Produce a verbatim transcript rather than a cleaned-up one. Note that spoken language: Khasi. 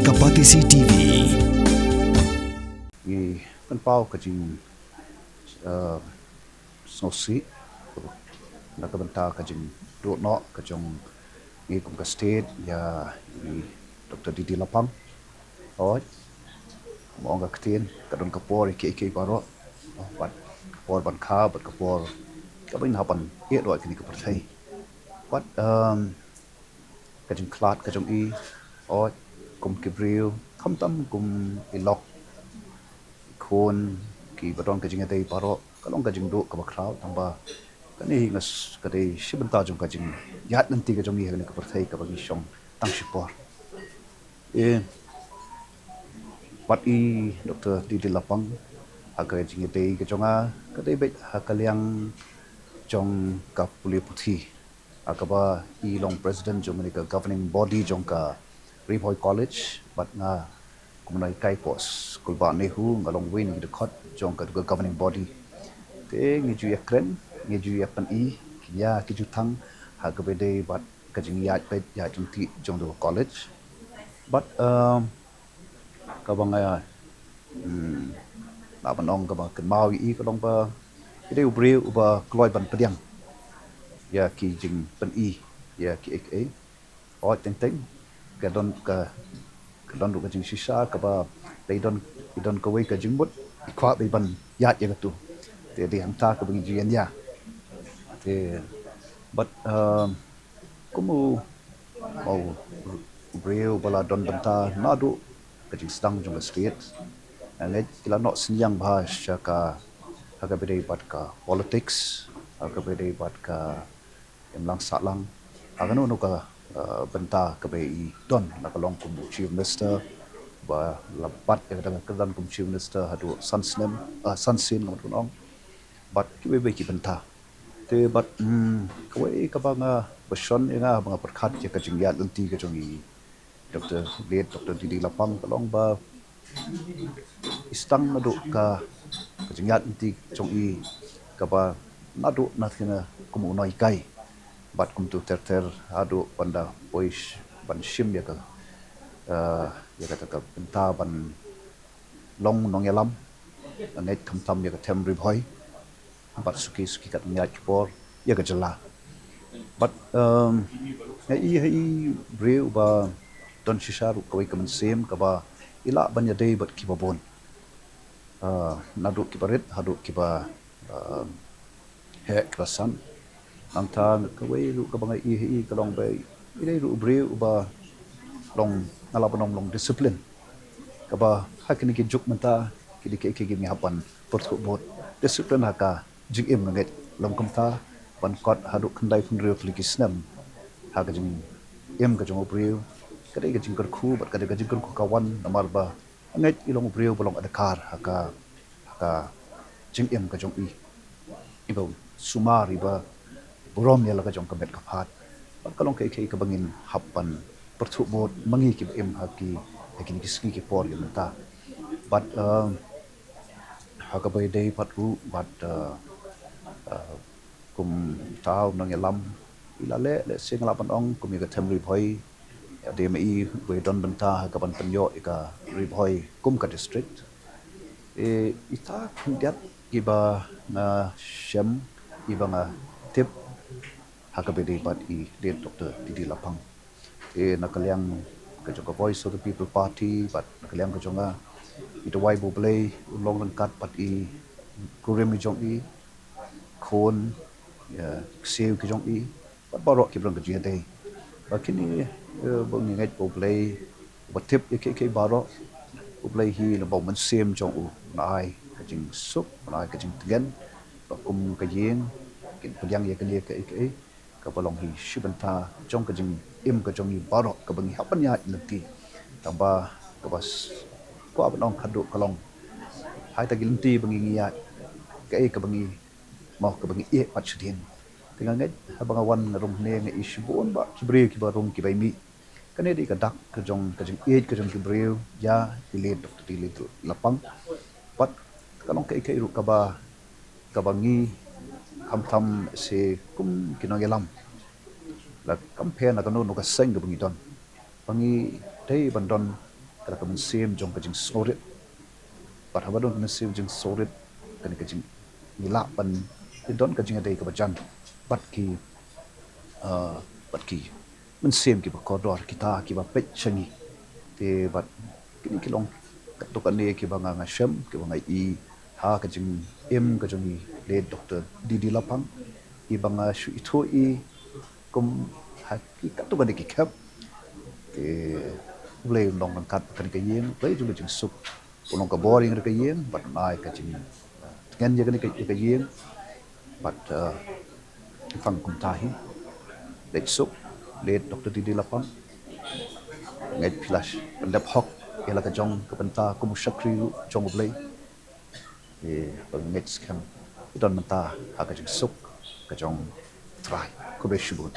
Ka Batesi T V. Ngi pynpaw ka jing, eh, sngewsih na ka bynta ka jingduh noh ka jong ngi kum ka state ïa i Doctor D D Lapang. Hooid, mo ong ka ktien, ka don ka por ïa kiei kiei baroh. Bad ka por ban kha, bad ka por kaba ngin hap ban ïeh noh ïa kane ka pyrthei. Bad, um, ka jingkhlad ka jong i, hooid, kum ki briew, khamtam kum i lok, i khun, kiba don ka jingïadei baroh, ka long ka jingduh kaba khraw, tangba kane hi nga s-, ka dei shi bynta jong ka jingïaid lynti ka jong ngi ha kane ka pyrthei kaba ngi shong tang shipor. Eh, bad i Doctor D D Lapang, ha ka jingïadei ka jong nga, ka dei beit ha ka liang jong ka pule puthi. Ha kaba i long president jong kane ka governing body jong ka Ri Bhoi College, bad nga kum u nonghikai poh School Bah NEHU, nga long uwei na ki dkhot jong ka governing body. Te ngi ju ïakren, ngi ju ïapyni, ki nia ki jutang, ha kaba dei bad ka jingïaid peit ïaid lynti jong ka college. Bad, um, kaba nga, hmm, lah ban ong kaba kynmaw ïa i ka long ba i dei u briew uba kloi ban pdiang ïa ki jingpyni ïa kiei kiei. Hooid, teng teng ka don ka, ka don ruh ka jingshisha kaba dei don, i don kawei ka jingmut i kwah dei ban ïaid ïa katu. Te dei hangta kaba ngi ju ïania. Te bad, um, kum u, u briew ba la don bynta naduh ka jingsdang jong ka state, nga ngeit ki la noh synñiang bha sha ka, ha kaba dei bad ka politics, ha kaba dei bad ka imlang sahlang, ha kano kano ka, uh, bynta kaba i don, la ka long kum u chief minister, ba la bat ïa ka dang ka don kum chief minister haduh san snem, uh, san sien, nga mut ban ong. Bad kiwei kiwei ki bynta. Te bad, hmm, kawei kaba nga, ba shon ïa nga ba nga pyrkhat ïa ka jingïaid lynti ka jong i Doctor, late Doctor D D Lapang, ka long ba i sdang naduh ka, ka jingïaid lynti jong i kaba naduh na kine kum u nonghikai bad kumtu ter ter haduh ban da poi sh-, ban shim ïa ka, eh, ïa kata ka bynta ban long nongïalam, nga ngeit khamtam ïa ka them Ri Bhoi, bad suki suki katto katne ki por ïa ka jylla. Bad, um, nga i ha i briew ba don shisha ruh kawei ka mynsiem kaba i lah ban ïadei bad kiba bun. Uh, naduh kiba rit haduh kiba, uh, heh, kiba san. Nangta kawei ruh kaba nga i ha i ka long ba i dei ruh u briew uba long, nga lah ban ong long discipline. Kaba ha kine ki juk mynta, kine ki, ki, ki ngi hap ban pyrthuh bud. Discipline ha ka jingim, nga ngeit long kumta ban kot haduh khyndai phew hynriew tylli ki snem ha ka jingim ka jong u briew. Ka dei ka jingkyrkhu bad ka dei ka jingkyrkhu ka wan namar ba nga ngeit i long u briew ba long adkar ha ka, ha ka jingim ka jong i. Iba sumar, iba burom ïa la ka jong ka met ka phad. Bad ka long kaei kaei kaba ngin hap ban pyrthuh bud ma ngi kiba im ha ki, ha kine ki sngi ki por ïa mynta. Bad, um, ha kaba ïadei pat ruh bad, uh, uh, kumta u nongïalam, i la leh, lehse nga lah ban ong kum ïa ka them Ri Bhoi, ïa dei ma i ba i don bynta ha ka ban pynïoh ïa ka Ri Bhoi kum ka district. E, ita khyndiat iba nga shem, iba nga tip ha kaba ïadei bad i late Doctor D D Lapang. E, na ka liang ka jong ka Voice of the People Party bad na ka liang ka jong nga, i duwai ba U Blei un long ryngkat bad i, kurim i jong i, khun, ïa, ksiew ki jong i, bad baroh kiba don ka jingïadei. Ba kine, eh, ba ngi ngeit ba U Blei uba tip ïa kiei kiei baroh, U Blei hi na ba u mynsiem jong u un ai ka jingsuk, un ai ka jingtngen, ba kum ka ïing kin pdiang ïa kane kaei kaei kaba long hi shi bynta jong ka jingim ka jong ngi baroh kaba ngi hap ban ïaid lynti. Tangba kaba s-, kwah ban ong haduh ka long, ha kita ki lynti ba ngi, ngi ïaid, kaei kaba ngi, mo, kaba ngi ïeh pat shadien. Te nga ngeit haba nga wan nga rung hangne nga i shibun bah ki briew kiba rung kiba i mih. Kane dei ka dak ka jong ka jingïeit ka jong ki briew ïa i late Doctor D D Lapang. Bad ka long kaei kaei ruh kaba, kaba ngi khamtam se kum ki nongïalam, la kam pher na kano kano ka seng kaba ngi don, ba ngi dei ban don ka la ka mynsiem jong ka jingsngewrit. Bad haba don ka mynsiem jingsngewrit, kane ka jing ngi lah ban, ngi don ka jingïadei kaba jan bad ki, ah, bad ki mynsiem kiba kordor, kita kiba peit sha ngi. Te bad kine ki long katto katne kiba nga, nga shem, kiba nga i ha ka jingim ka jong i late Doctor D D Lapang, iba nga shu ithuh i kum ha ki katto katne ki khep. Te U Blei un long ryngkat bad kane ka ïing, U Blei jong ka jingsuk, un long ka bor ïa kane ka ïing, bad un ai ka jing, uh, tngen ïa kane ka, ïa ka ïing. Bad, uh, ngi pang kumta hi, leit suk late Doctor D D Lapang. Ngeit phi la pyndep hok ïa la ka jong ka bynta kum u shakri ruh jong U Blei. Te ba ngeit skhem i don mynta ha ka jingsuk ka jong U Trai. Khublei shibun.